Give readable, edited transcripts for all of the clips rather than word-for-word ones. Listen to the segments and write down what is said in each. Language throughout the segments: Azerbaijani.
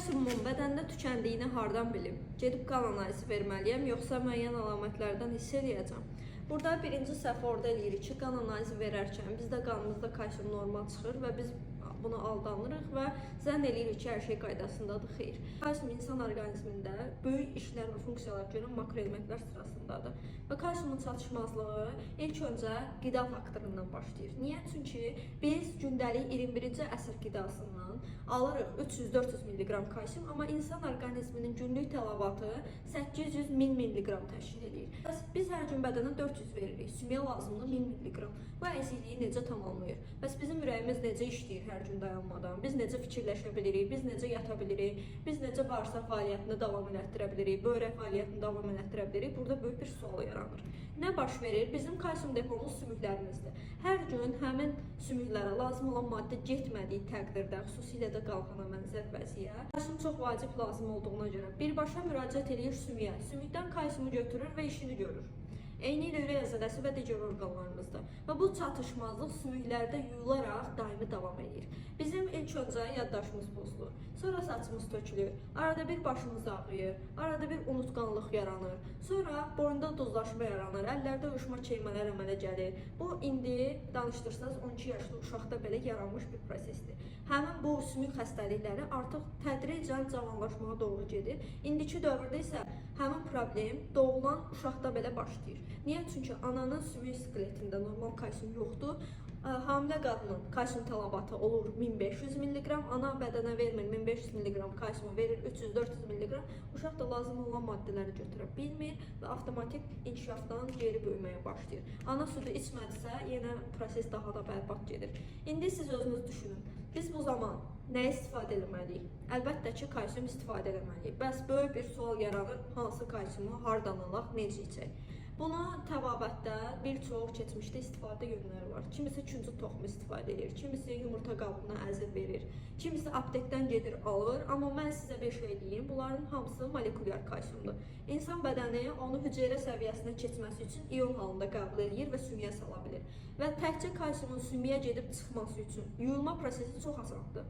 Kalsiumun bədəndə tükəndiyini hardan bilim? Gedib qan analizi verməliyəm, yoxsa müəyyən əlamətlərdən hiss eləyəcəm? Burada birinci səhv orada eləyirik ki, qan analizi verərkən bizdə qanımızda kalsium normal çıxır və biz buna aldanırıq və zənn eləyirik ki, hər şey qaydasındadır. Xeyr. Kalsium insan orqanizmində böyük işlər və funksiyalar görən makroelementlər sırasındadır. Və kalsiumun çatışmazlığı ilk öncə qida faktorundan başlayır. Niyə? Çünki biz gündəlik 21-ci əsr qidasından alırıq 300-400 mq kalsium, amma insan orqanizminin günlük tələbatı 800 1000 mq təşkil eləyir. Bəs biz hər gün bədənə 400 veririk. Sümüyə lazımdır 1000 mq. Bu əksikliyi necə tamamlayır? Bəs bizim ürəyimiz necə işləyir hər gün dayanmadan? Biz necə fikirləşə bilirik? Biz necə yata bilirik? Biz necə bağırsaq fəaliyyətini davam elətdirə bilirik? Böyrək fəaliyyətini davam elətdirə bilirik? Burada böyük bir sual yaranır. Nə baş verir? Bizim kalsium depomuz sümüklərimizdir. Hər gün həmin sümüklərə lazım olan maddə getmədiyi təqdirdə, xüsusilə də qalxana bənzər vəziyyət, kalsium çox vacib lazım olduğuna görə birbaşa müraciət eləyir sümüyə. Sümükdən kalsiumu götürür və işini görür. Eyni ilə ürək əzələsi və digər orqanlarımızda. Və bu çatışmazlıq sümüklərdə yuyularaq daimi davam edir. Bizim ilk öncə yaddaşımız pozulur. Sonra saçımız tökülür. Arada bir başımız ağrıyır. Arada bir unutqanlıq yaranır. Sonra boyunda duzlaşma yaranır. Əllərdə uyuşma, keymələr əmələ gəlir. Bu indi danışdırsanız 12 yaşlı uşaqda belə yaranmış bir prosesdir. Həmin bu sümük xəstəlikləri artıq tədricən cavanlaşmağa doğru gedir. İndiki dövrdə isə həmin problem doğulan uşaqda belə başlayır. Niyə? Çünki ananın sümük skeletində normal kalsium yoxdur. Hamilə qadının kalsium tələbatı olur 1500 mq, ana bədənə vermir 1500 mq kalsiumu, verir 300-400 mq. Uşaq da lazım olan maddələri götürə bilmir və avtomatik inkişafdan geri böyüməyə başlayır. Ana südü içmədisə, yenə proses daha da bərbad gedir. İndi siz özünüz düşünün. Biz bu zaman nə istifadə etməliyik? Əlbəttə ki, kalsium istifadə etməliyik. Bəs böyük bir sual yaranır: hansı kalsiumu, hardan alaq, necə içək? Buna təbabətdə bir çox keçmişdə istifadə yönləri var. Kimisi küncüt toxumu istifadə edir, kimisi yumurta qabığına əzib verir, kimisi aptekdən gedir alır. Amma mən sizə bir şey deyim, bunların hamısı molekulyar kalsiumdur. İnsan bədəni onu hüceyrə səviyyəsinə keçməsi üçün ion halında qəbul eləyir və sümüyə sala bilir. Və təkcə kalsiumun sümüyə gedib çıxması üçün yuyulma prosesi çox asandır.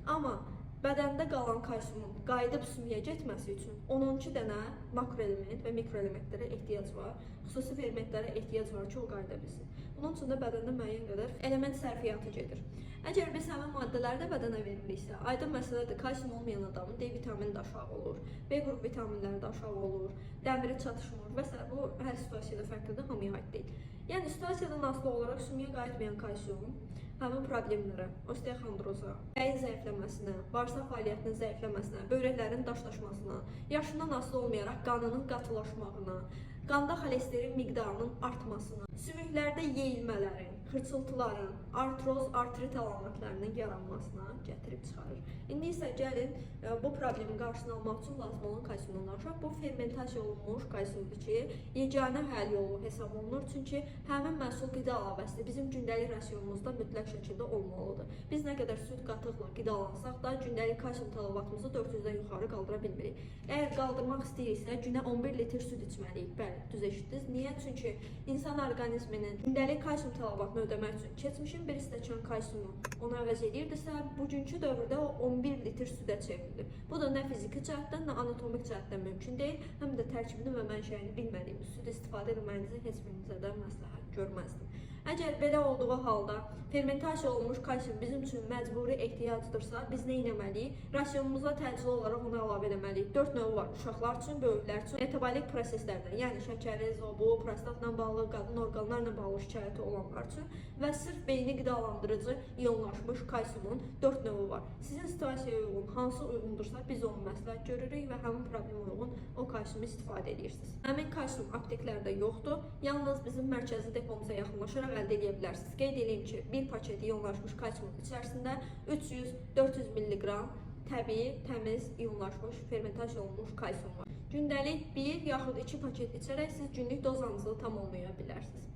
Amma bədəndə qalan kalsiumun qayıdıb sümüyə getməsi üçün 10-12 dənə makroelement və mikroelementlərə ehtiyac var. Xüsusi fermentlərə ehtiyac var ki, o qayıda bilsin. Bunun üçün də bədəndə müəyyən qədər element sərfiyyatı gedir. Əgər biz həmin maddələri də bədənə vermiriksə, aydın məsələdir, kalsium olmayan adamın D vitamini də aşağı olur, B qrup vitaminləri də aşağı olur, dəmiri çatışmır və s. Bu hər situasiyada fərqlidir, hamıya aid deyil. Yəni situasiyadan asılı olaraq sümüyə qayıtmayan kalsium həmin problemlərə, osteoxondroza, bəyin zəifləməsinə, bağırsaq fəaliyyətinin zəifləməsinə, böyrəklərin daşlaşmasına, yaşından asılı olmayaraq qanının qatılaşmağına, qanda xolesterin miqdarının artmasına, sümüklərdə yeyilmələrin, xırçıltıların, artroz, artrit əlamətlərinin yaranmasına gətirib çıxarır. İndi isə gəlin bu problemin qarşısını almaq üçün lazım olan kalsiumdan danışaq. Bu fermentasiya olunmuş kalsiumdur ki, yeganə həll yolu hesab olunur. Çünki həmin məhsul qida əlavəsidir. Bizim gündəlik rasionumuzda mütləq şəkildə olmalıdır. Biz nə qədər süd, qatıqla qidalansaq da gündəlik kalsium tələbatımızı 400-dən yuxarı qaldıra bilmirik. Əgər qaldırmaq istəyiriksə, günə 11 litr süd içməliyik. Bəli, düz eşitdiniz. Niyə? Çünki insan orqanizminin gündəlik kalsium tələbatını ödəmək üçün keçmişin bir stəkan kalsiumu onu əvəz edirdisə, bugünkü dövrdə o 11 litr südə çevrilir. Bu da nə fiziki cəhətdən, nə anatomik cəhətdən mümkün deyil, həm də tərkibini və mənşəyini bilmədiyimiz süd istifadə etməyinizi heç birinizə də məsləhət görməzdim. Əgər belə olduğu halda fermentasiya olunmuş kalsium bizim üçün məcburi ehtiyacdırsa, biz nə etməliyik? Rasionumuza təcili olaraq onu əlavə etməliyik. 4 növ var: uşaqlar üçün, böyüklər üçün, metabolik proseslərdən, yəni şəkəri, zobu, prostatla bağlı, qadın orqanlarla bağlı şikayəti olanlar üçün və sırf beyni qidalandırıcı ionlaşmış kalsiumun 4 növü var. Sizin situasiyaya uyğun hansı uyğundursa, biz onu məsləhət görürük və həmin problemə uyğun o kalsiumu istifadə edirsiniz. Həmin kalsium apteklərdə yoxdur. Yalnız bizim mərkəzi depomuza yaxınlaşaraq əldə edə bilərsiniz. Qeyd edeyim ki, bir paket ionlaşmış kalsiumun içərisində 300-400 mq təbii, təmiz, ionlaşmış, fermentasiya olunmuş kalsium var. Gündəlik bir yaxud iki paket içərək siz günlük dozanızı tamamlaya bilərsiniz.